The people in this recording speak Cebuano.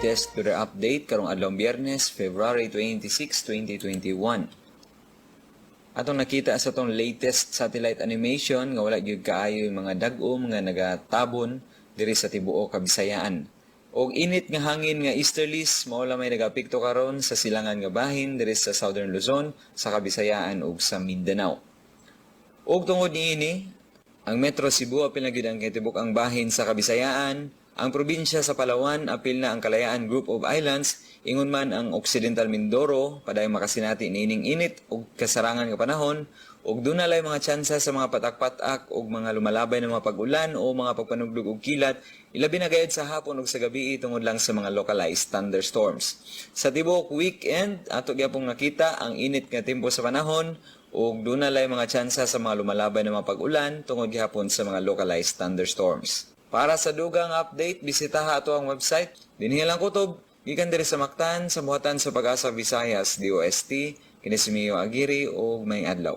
latest weather update karong adlaw Biyernes, February 26, 2021. Atong nakita sa atong latest satellite animation nga wala gyud kaayo yung mga dag-om nga nagatabon diri sa tibuok Kabisayaan. Og init nga hangin nga easterlies mao lang may nagapikto karon sa silangan nga bahin diri sa Southern Luzon, sa Kabisayaan ug sa Mindanao. Og tungod niini, ang Metro Cebu apil na gyud ang kitibuk-ang bahin sa Kabisayaan, ang probinsya sa Palawan apil na ang Kalayaan Group of Islands, ingon man ang Occidental Mindoro, padayong makasinati niining init ug kasarangan nga panahon, ug duna lay mga tsansa sa mga patak-patak ug mga lumalabay na mga pag-ulan o mga pagpanugdog og kilat, ilabi na gayud sa hapon ug sa gabi tungod lang sa mga localized thunderstorms. Sa tibuok weekend, ato gyapong nakita ang init nga tempo sa panahon ug duna lay mga tsansa sa mga lumalabay na mga pag-ulan tungod gihapon sa mga localized thunderstorms. Para sa dugang update, bisitaha ato ang website. Dinhi lang kutob, gikan diri sa Mactan, sa buhatan sa Pag-asa Visayas, DOST, kini si Mio Aguirre ug maayong adlaw.